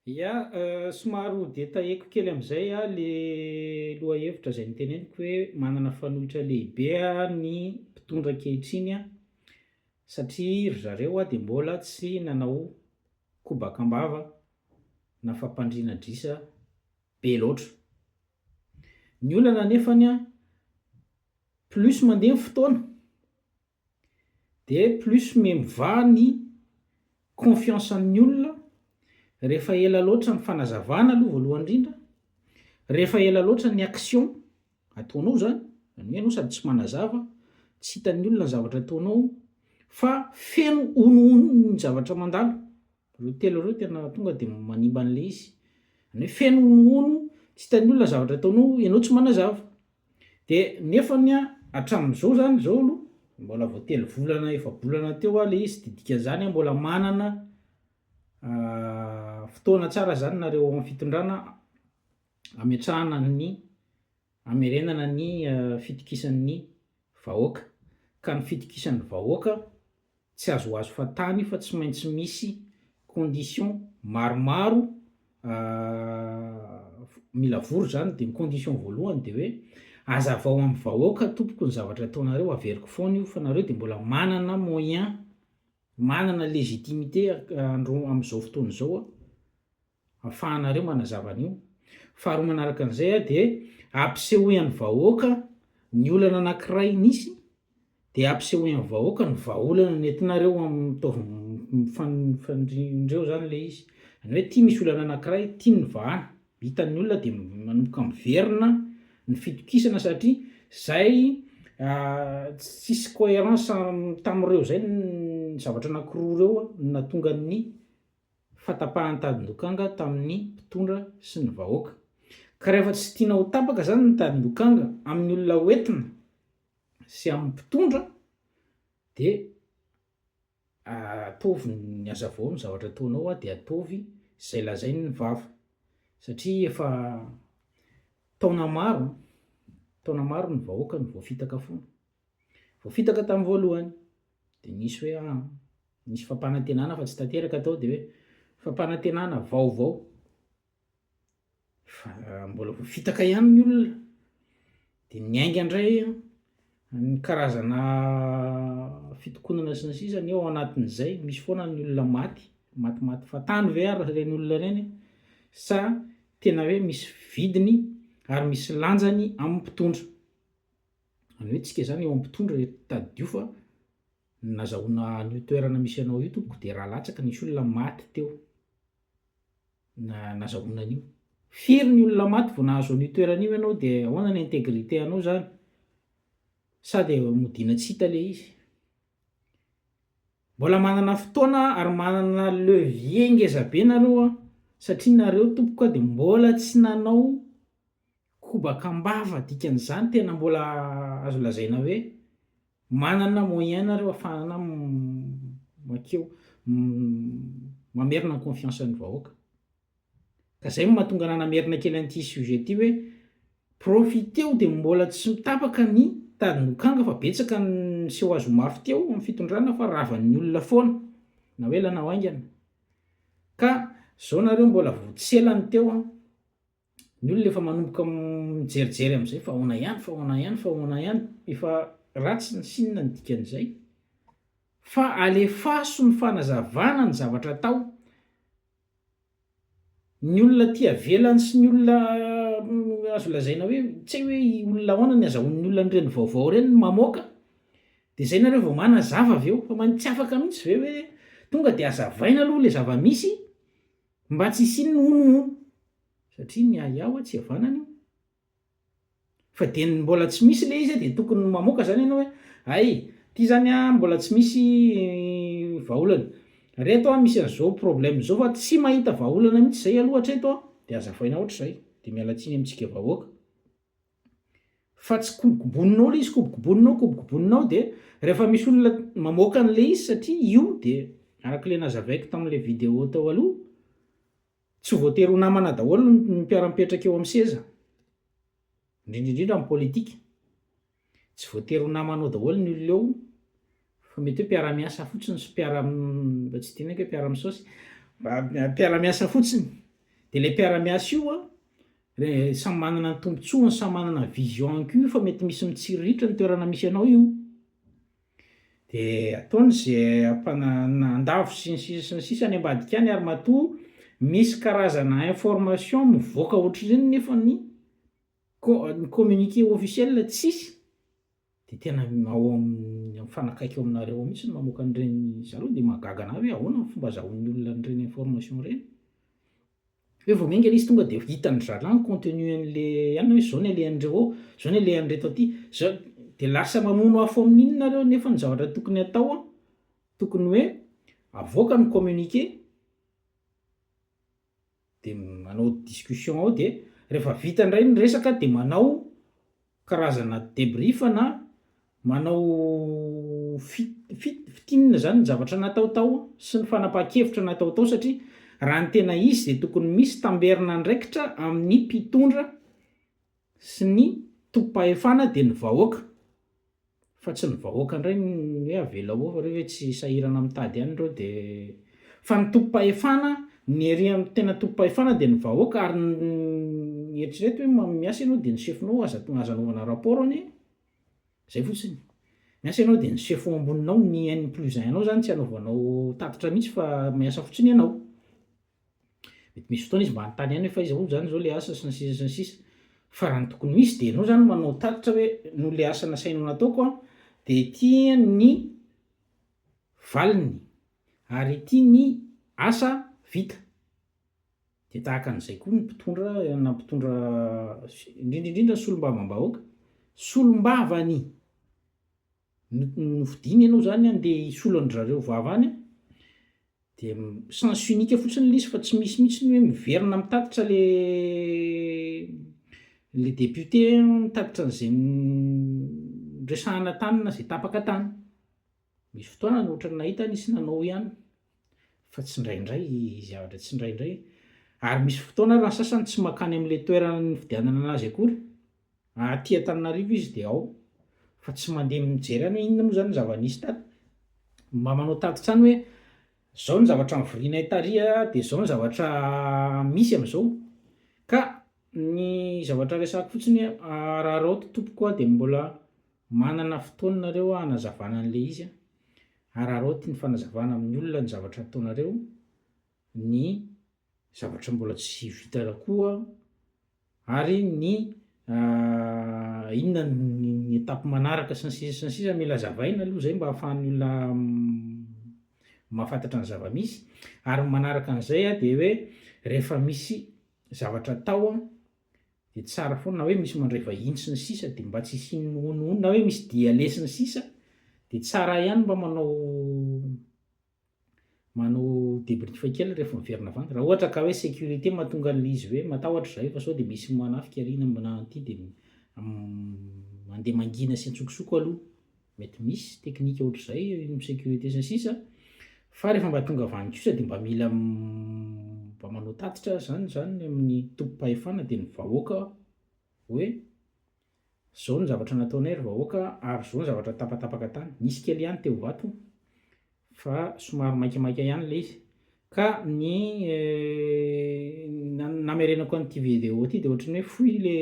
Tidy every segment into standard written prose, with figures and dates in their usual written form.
Ya, somary ho detailleko kely amin'izay le lohahevitra izay noteneniko hoe manana fanoitra lehibe ny mpitondra ankehitriny satria ry zareo dia mbola tsy nanao kobaka am-bava na fampandriana adrisa be loatra. Ny olana anefany plus mandeha ny fotoana De plus me mivaha ny confiance an'ny olona rehefa ela loatra ny fanazavana aloha voalohany indrindra, rehefa ela loatra ny action ataonao zany, zany hoe ianao sady tsy manazava, tsy hitan'ny olona ny zavatra ataonao fa feno honohono ny zavatra mandalo, ireo telo ireo tena tonga de manimba an'le izy, zany hoe feno honohono, tsy hitan'ny olona ny zavatra ataonao, ianao tsy manazava. De nefany an, hatramin'izao zany zao aloha, mbola vao telo volana efa-bolana teo aho le izy de dikan'izany aho mbola manana fotoana tsara zany nareo ao amin'ny fitondrana ametrahana ny hamerenana ny fitokisan'ny vahoaka, ka ny fitokisan'ny vahoaka Tsy azoazo fahatany fa tsy maintsy misy condition maromaro mila vory zany de ny condition voalohany de hoe azavao amin'ny vahoaka tompoko ny zavatra ataonareo averiko foana io fa nareo de mbola manana moyen manana légitimité andro am'zao fotoana izao a afahanareo manazava an'io. Faharoa manaraka an'izay a de ampisehoy an'ny vahoaka ny olana anankiray nisy de ampisehoy amin'ny vahoaka ny vahaolana nentinareo amin'ny ataovy mifandrindreo zany le izy, zany hoe ty misy olana anankiray, ty ny vahana, hitan'ny olona de manomboka miverina ny fitokisana satria zay tsisy cohérence tamin'ireo zay ny zavatra anankiroa reo no nahatonga ny fahatapahan'ny tadin-dokanga tamin'ny mpitondra sy ny vahoaka. Ka rehefa tsy tiana ho tapaka zany ny tadin-dokanga amin'ny olona hoentina sy amin'ny mpitondra dia ataovy ny hazavao ny zavatra ataonao a dia ataovy izay lazain'ny vava satria efa taona maro taona maro ny vahoaka no voafitaka foana, voafitaka tamin'ny voalohany dia nisy hoe ah nisy fampanantenana fa tsy tanteraka tao dia hoe fampanantenana vaovao Fa mbola voafitaka ihany ny olona, dia niainga indray ny karazana fitokonana sy ny sisa anie ao anatin'izay, misy foana ny olona maty, matimaty fahatany ve ary ireny olona ireny sa tena hoe misy vidiny ary misy lanjany amin'ny mpitondra? Izany hoe tsika izany eo amin'ny mpitondra tadidio fa ny nazahoana an'io toerana misy anao io tompoko dia rà latsaka, nisy olona maty teo. na nazahoana an'io. Firy ny olona maty vao nahazo an'io toerana io ianao dia ahoana ny intégrité anao zany? Sa dia modiana tsy hita le izy? Mbola manana fotoana ary manana levier ngeza be nareo an, satria nareo tompoko dia mbola tsy nanao kobaka am-bava, dikan'izany tena mbola azo lazaina hoe Manana moyen nareo afahana makeo mamerina ny confiance ny vahoaka. Ka zay no mahatonga anah namerina kely an'ity sujet ty hoe profiteo de mbola tsy mitapaka ny tadin-dokanga fa betsaka ny miseho azy ho mafy teo amin'ny fitondrana fa ravan'ny olona foana na ho ela na ho haingana. Ka zao nareo mbola vao tsy ela ny teo an. Ny olona efa manomboka mijerijery amin'izay fa ahoana ihany, fa ahoana ihany, fa ahoana ihany, efa ratsy ny signe ny dikan'izay. Fa alefaso ny fanazavana ny zavatra atao. Ny olona aty avelany sy ny olona azo lazaina hoe tsy hay hoe olona ahoana ny azahoan'ny olona an'ireny vaovao ireny no mamoaka, dia izay nareo vao manazava avy eo, fa tsy afaka mihitsy ve hoe tonga dia hazavaina aloha ilay zava-misy Mba tsy hisian'ny honohono satria ny ahiahy hoa tsy havanana io. Fa dia ny mbola tsy misy le izy dia tokony mamoaka zany ianao hoe hay ty zany an mbola tsy misy vahaolana. Reto an misy an'izao problème zao fa tsy mahita vahaolana mihitsy zay aloha hatreto an, dia azavaina ohatr'izay. Dia miala tsiny amintsika vahoaka. Fa tsy kobokoboninao le izy, kobokoboninao, kobokoboninao de rehefa misy olona mamoaka an'le izy satria io de araka le nazavaiko tamin'le vidéo tao aloha, tsy voatery ho namana daholo ny mpiara-mipetraka eo amin'ny seza, indrindra indrindra amin'ny politika, tsy voatery ho namanao daholo ny olona eo fa mety hoe mpiara-miasa fotsiny sy mpiara, tsy teneniko hoe mpiara-misaosy, mpiara-miasa fotsiny. De le mpiara-miasa io an, re samy manana ny tombotsoany, samy manana ny vision-ny koa io fa mety misy mitsiriritra ny toerana misy anao io. De ataony ze ampana- andavo sy ny sisa sy ny sisa any ambadika any ary matoa misy karazana information mivoaka ohatr'ireny nefa ny co- ny communiqué officiel tsisy de tena ao amin'ny mifanakaiky eo aminareo ao mihitsy no mamoaka an'ireny, za aloha de mahagaga anah hoe ahoana ny fomba azahoan'ny olona an'ireny information ireny? Hoe vao miainga ilay izy tonga dia hitan-dry zalahy ny contenu an'le anona hoe zao ny alehan'ireo ao, zao ny alehan'ireto aty, zao, de lasa mamono afo amin'iny nareo nefa ny zavatra tokony atao an, tokony hoe avoaka ny communiqué de manao discussion ao de rehefa vita indray ny resaka de manao karazana debrief na manao fi- fi- fintinina zany ny zavatra natao tao sy ny fanapahan-kevitra natao tao satria raha ny tena izy de tokony misy tamberin'andraikitra amin'ny mpitondra sy ny tompom-pahefana de ny vahoaka fa tsy ny vahoaka indray ny hoe avela ao fa reo ve tsy sahirana mitady any reo de fa ny tompom-pahefana ny ery amin'ny tena tompom-pahefana de ny vahoaka ary ny eritrereto hoe miasa ianao de ny chefinao aza aza anaovana rapport anie zay fotsiny miasa ianao de ny chef ao amboninao ny N plus un anao zany tsy anaovanao tatitra mihitsy fa miasa fotsiny ianao. Mety misy fotoana izy mba hanontany ihany hoe fa iza moa zany zao le asa sy ny sisa sy ny sisa. Fa raha ny tokony ho izy de ianao zany manao tatitra hoe noho le asa nasainao nataoko an, de ity ny valiny ary ity ny asa vita. De tahaka an'izay koa ny mpitondra na mpitondra indrindra indrindra ny solombavambahoaka, solombavany nofidiny ianao zany andeha hisolo an-dry zareo vava any an, De sens unique fotsiny le izy fa tsy misy mihitsy ny hoe miverina mitatitra le le député mitatitra an'izay noresahana tany na zay tapaka tany. Misy fotoana ohatran'ny nahita nisy nanao ihany fa tsy indraindray zavatra tsy indraindray ary misy fotoana ary ny sasany tsy mankany am'le toerana nifidianana anazy akory. Aty Antananarivo izy dia ao fa tsy mandeha mijery any hoe inona moa zany ny zava-nisy tato. Mba manao tatitra any hoe zao ny zavatra nivorianay tary a, dia zao ny zavatra misy am'zao. Ka ny zavatra resahako fotsiny hoe araraoty tompoko a, dia mbola manana fotoana nareo hanazavana an'le izy a, araraoty ny fanazavana amin'ny olona ny zavatra ataonareo, ny zavatra mbola tsy vita koa ary ny inona ny étape manaraka sy ny sisa sy ny sisa mila azavaina aloha zay mba ahafahan'ny olona mahafantatra ny zava-misy ary ny manaraka an'izay a de hoe rehefa misy zavatra atao a de tsara foana na hoe misy mandray vahiny sy ny sisa de mba tsy hisian'ny honohono na hoe misy dia aleha sy ny sisa de tsara ihany mba manao Manao debrief kely rehefa miverina avy any. Raha ohatra ka hoe sécurité mahatonga an'ilay izy hoe matahotra izahay fa sao dia misy manafika ary na aty dia mandeha mangina sy antsokosoko aloha. Mety misy technique ohatr'izay amin'ny sécurité sy ny sisa fa rehefa mba tonga avy any kosa dia mba mila mba manao tatitra zany zany amin'ny tompom-pahefana dia ny vahoaka hoe Zao ny zavatra nataonay ry vahoaka ary zao ny zavatra tapatapaka tany. Nisy kely ihany teo Ivato fa somary maikamaika ihany ilay izy. Ka ny namerenako an'ity vidéo ity dia ohatran'ny hoe fohy le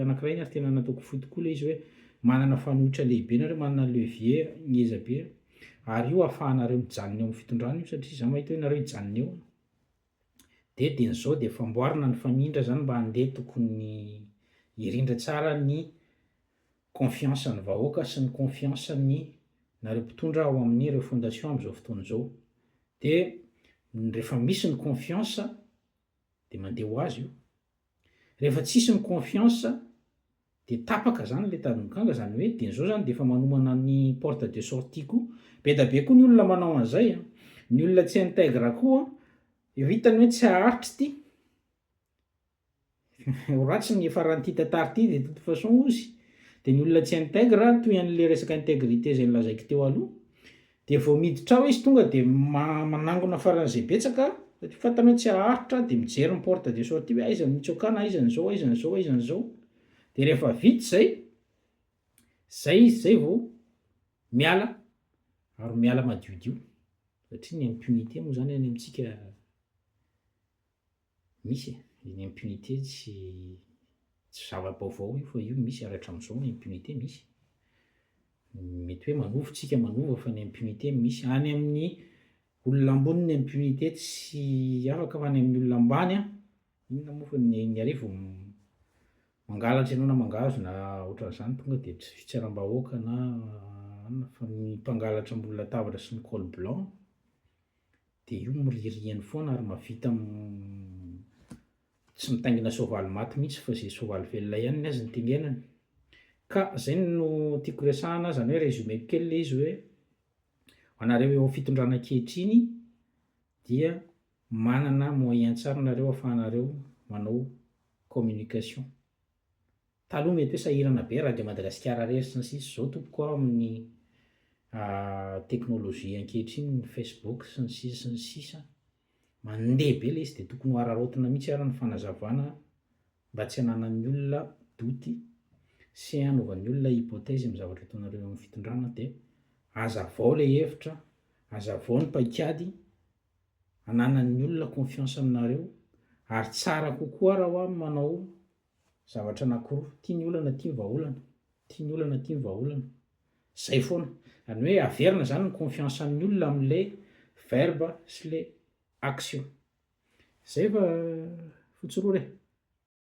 anankiray iny ary tena nataoko fohy tokoa ilay izy hoe manana fanoitra lehibe nareo, manana levier ngeza be ary io ahafahanareo mijanona eo amin'ny fitondrana io satria za mahita hoe nareo hijanona eo. De dieny zao de efa amboarina ny famindra zany mba handeha tokony hirindra tsara ny confiance ny vahoaka sy ny confiance ny nareo mpitondra ao amin'ny refondation amzao fotoana izao de rehefa misy ny confiance de mandeha ho azy io rehefa tsisy ny confiance De tapaka zany le tadin-dokanga zany hoe de zao zany de efa manomana ny porte de sortie koa. Be da be koa ny olona manao an'izay an, ny olona tsy intègre koa efa hitany hoe tsy haharitra ity, ho ratsy ny hiafaran'ity tantara ity de toute façon ozy, de ny olona tsy intègre toy an'le resaka intégrité zay nolazaiko teo aloha, De vao miditra ao izy tonga de manangona faran'izay betsaka satria fantany hoe tsy haharitra de mijery ny porte de sortie hoe aiza no hitsokana, aiza ny zao, aiza ny zao, aiza ny zao. De rehefa vita izay, zay izy zay vao miala ary miala madiodio satria ny impunité moa zany any amintsika. Misy e, ny impunité tsy tsy zava-baovao io fa io misy ary hatramin'izao ny impunité misy. Mety hoe manova tsika manova fa ny impunité misy. Any amin'ny olona ambony ny impunité tsy afaka fa any amin'ny olona ambany an, inona moa fa ny ny arivo mangalatra ianao na mangahazo na ohatran'izany tonga de tsy fitsaram-bahoaka na anona fa ny mpangalatra ambony latabatra sy ny col blanc de io miririany foana ary mahavita tsy mitaingina soavaly maty mihitsy fa ze soavaly velona ihany ny azy no tengenany. Ka zay no tiako resahana zany hoe résumé-ko kely le izy hoe ho anareo eo fitondrana ankehitriny dia manana moyen tsara nareo ahafahanareo manao communication. Taloha mety hoe sahirana be Radio Madagasikara rery sy ny sisa, zao tompoko aho amin'ny technologie ankehitriny ny Facebook sy ny sisa sy ny sisa, mandeha be le izy de tokony ho araraotina mihitsy ary ny fanazavana mba tsy hananan'ny olona doute sy hanaovan'ny olona hypothèse amin'ny zavatra ataonareo eo amin'ny fitondrana de hazavao le hevitra, hazavao ny paikady hananan'ny olona confiance aminareo ary tsara kokoa raha hoa manao zavatra anakiroa, tia ny olana tia ny vahaolana, tia ny olana tia ny vahaolana, zay foana, zany hoe averina zany ny confiance an'ny olona amle verbe sy le action, zay fa fotsy rora e.